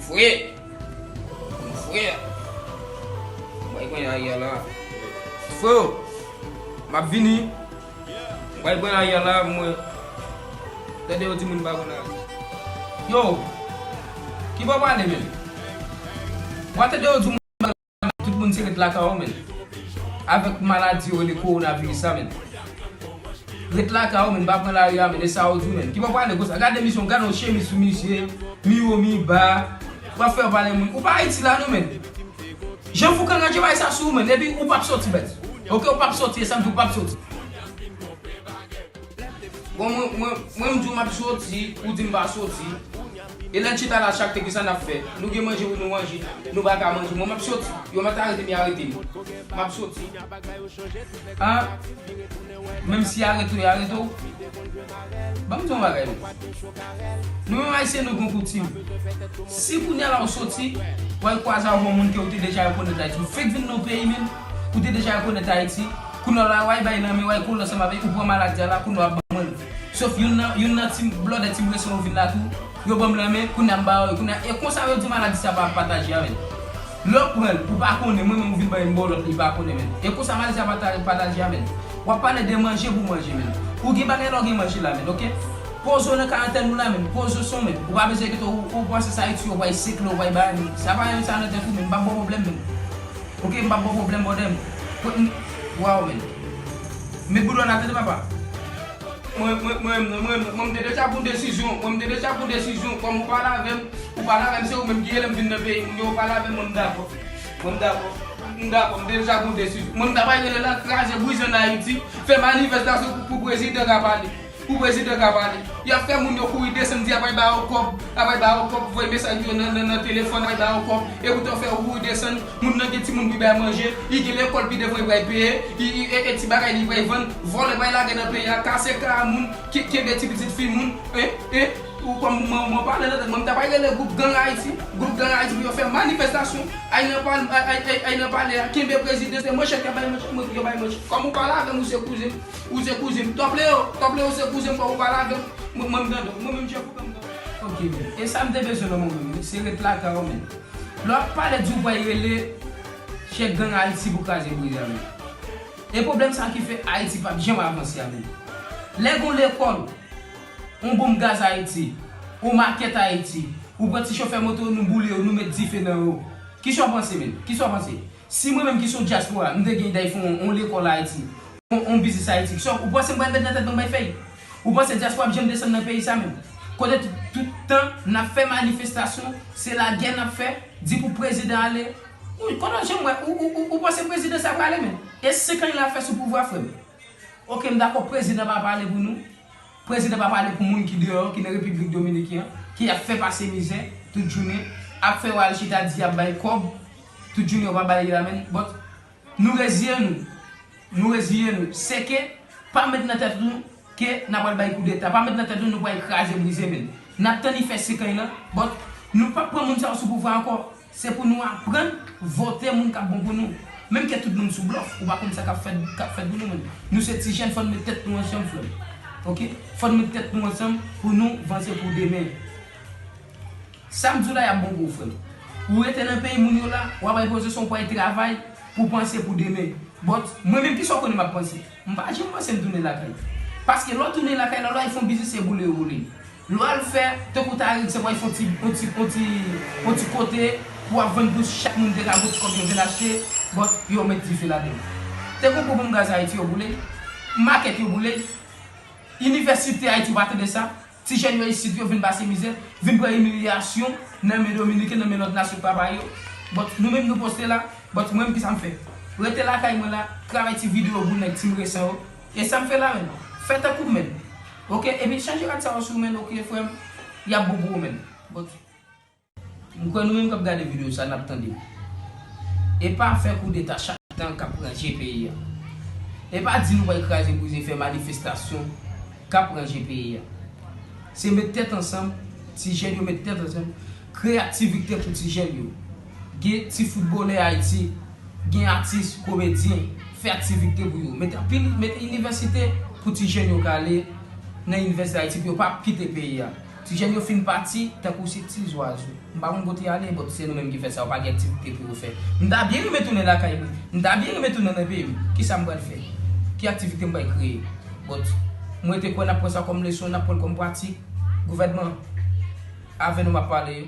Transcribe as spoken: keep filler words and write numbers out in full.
Frè! Mon frè! Mwen pran lari a la. Frè! M ap vini. Mwen pran lari a la, mwen. Tande yo di moun pa konn lari. Yo! Ki bò w prale menm? Mwen tande yo di moun pa konn lari, tout moun se ret lakay ou menm. Avèk maladi yo rele kowonaviris sa menm. Ret lakay ou menm, pa pran lari a menm, e sa yo di w menm. Ki bò w prale konsa? Gade misye, gade yon chemiz sou misye, mi wo, mi ba. W ap fè yo pale moun. Ou pa Ayiti la non menm. Jan fou kan ranje bay sa sou ou menm, epi ou p ap soti bèt. Oke, ou p ap soti, e sa m di w, ou p ap soti. Bon, mwen, mwen, mwen m di w m ap soti, ou di m pa soti. E lè n chita la chak te, kisa n ap fè? Nou gen manje pou nou manje, nou pa ka manje. Mwen m ap soti. Yo mèt arete m, y arete m. M ap soti. A, menm si y arete w, y arete w. Ban m di w yon bagay non. Nou menm Ayisyen nou gen yon koutim. Si kounye a la ou soti, w al kwaze avè yon moun ke ou te deja rekonèt Ayiti. Ou fèk vin nan peyi menm, ou te deja rekonèt Ayiti. Kounye a la, w al bay lanmen, w al kole ansanm avè l, ou pran maladi a la, kounye a w ap ban mwen l. Sof youn nan, youn nan team, blòdè team reson yo vin la tou, yo ban m lanmen, kounye a m ba yo, kounye a, e konsa yo di maladi sa pa pataje a menm. Lè w pran l, ou pa konnen, mwen menm ou vin ban yon bò lòt li pa konnen menm. E konsa maladi sa pataje, pataje a menm. W ap pale de manje pou manje menm. Ou gen bagay la, ou gen manje la menm, oke? Poze w nan karantèn ou la menm, poze w sou menm. Ou pa bezwen enkyete w, ou panse sa Ayiti yo pral sekle w, pral bay menm. Sa pa yon sa nan tèt ou menm, m p ap ba w pwoblèm menm. Oke, m p ap ba w pwoblèm, brother m. Waw, man. Met boudon la, tande papa. Mwen, mwen, mwen, mwen, mwen, mwen, mwen, m te deja pran desizyon. Mwen, m te deja pran desizyon. Kòm ou pale avè m, ou pale avè m, se ou menm ki rele m vin nan peyi m. Ou pale avè m, mwen, m dakò. Mwen, m dakò. M dakò, m te deja pran desizyon. Mwen, m ta pral rele la, kraze, brize ann Ayiti, fè manifestasyon pou, pou prezidan ka pale. Pou prezidan ka pale. Y ap fè moun yo kouri desann di ap al ba yo kòb, ap al ba yo kòb, voye mesaj yo nan, nan, nan telefòn, ap al ba yo kòb. E poutan fè yo kouri desann, moun nan gen timoun pou l bay manje, li gen lekòl pi devan li pral peye, li, li, e, e ti bagay li pral vann, vòlè pral lage nan peyi a, kase kay a moun, ke-, kenbe ti pitit fi moun, en, en, ou kwè m, mwen, mwen pale nan tèt mwen, m ta pral rele gwoup gang Ayiti, gwoup gang Ayiti pou yo fè manifestasyon, ay nan pal-, ay, ay, ay, ay nan palè a, kenbe prezidan, se manchèt y ap bay manchèt, mwen pou yo bay manchèt. Kòm ou pale avè m, ou se kouzen m. Ou se kouzen m. Top Leo, Top Leo se kouzen m, fò ou pale avè m. Mwen, mwen m tande w. Mwen menm Jeff ou fè m tande w. Ok, men. E sa m te bezwen nan moman m, se ret lakay ou menm. Lè w ap pale di w pral rele chèf gang Ayiti pou kraze brize a menm. E pwoblèm sa ki fè Ayiti p ap janm avanse a menm. Lè gon lekòl, on bonm gaz Ayiti, on makèt Ayiti, ou pran ti chofè moto, nou boule yo, nou met dife nan yo. Kisa w panse menm? Kisa w panse? Si mwen menm ki se yon dyaspora, m te gen lide fè yon, yon lekòl Ayiti, yon, yon biznis Ayiti, so, ou panse m pral met nan tèt mwen bay fèy? Ou panse dyaspora ap janm desann nan peyi sa menm? Kote tout, tout tan n ap fè manifestasyon, se lagè n ap fè, di pou prezidan ale. Ou, kote w janm wè, ou, ou, ou, ou panse prezidan sa prale menm? E senk an l ap fè sou pouvwa, frè m. Ok, m dakò, prezidan pa pale pou nou. Prezidan pa pale pou moun ki deyò, ki nan Repiblik Dominiken an, ki ap fè pase mizè tout jounen, ap fè yo al chita di y ap bay kòb, tout jounen yo pa bay li la menm. But nou reziye nou. Nou reziye nou. Se ke pa met nan tèt nou ke n ap al bay koudeta. Pa met nan tèt nou nou pral kraze brize menm. N ap tann li fè senk an lan, but nou p ap pran moun sa yo sou pouvwa ankò. Se pou nou aprann vote moun k ap bon pou nou. Menm ke tout moun sou blòf, ou pa konn sa k ap fèt, k ap fèt pou nou menm. Nou se ti jèn, fò n met tèt nou ansanm, frè m. Ok? Fò n met tèt nou ansanm pou nou vanse pou demen. Sa m di w la, y ap bon pou ou, frè m. Ou rete nan peyi moun yo la, w ap bay pozisyon, w ap travay pou panse pou demen. But, mwen menm, kisa w konnen m ap panse? M pa janm panse m tounen lakay. Paske lè w tounen lakay la, lè w al fè yon biznis, se boule yo boule. Lè w al fè, tankou Tarik, se pou w al fè yon ti, yon ti, yon ti, yon ti kote, pou w ap vann pou chak moun te ka gon ti kòb yo vin achte, but yo met dife ladan l. Te gon pwobòm gaz Ayiti, yo boule l. Makèt, yo boule l. Inivèsite Ayiti, ou pa tande sa? Ti jèn yo isit, yo vin pase mizè, vin pran imilyasyon nan men Dominiken, nan men lòt nasyon k pa pa yo. But nou menm nou poste la, but mwen menm kisa m fè? Rete lakay mwen la, travay ti videyo pou nèg Team Resan yo. E sa m fè la menm. Fè tankou m menm. Ok, epi chanje rad sa yo sou menm, ok, frè m. Y ap bon pou ou menm. But M kwè nou menm k ap gade videyo sa, n ap tande. E pa fè koudeta chak tan k ap ranje peyi a. E pa di nou pral kraze brize, fè manifestasyon k ap ranje peyi a. Se met tèt ansanm, ti jèn yo met tèt ansanm, kreye aktivite pou ti jèn yo. Gen ti foutbolè Ayiti, gen atis, komedyen, fè aktivite pou yo. Met anpil, met inivèsite pou ti jèn yo ka ale nan inivèsite Ayiti pou yo pa kite peyi a. Ti jèn yo fin pati, tankou se ti zwazo. M pa konn kote y ale, but se nou menm ki fè sa, yo pa gen aktivite pou yo fè. M ta byen renmen tounen lakay mwen. M ta byen renmen tounen nan peyi m. Kisa m pral fè? Ki aktivite m pral kreye? But mwen te kwè n ap pran sa kòm leson, n ap pran l kòm pratik. Gouvènman, avè nou m ap pale.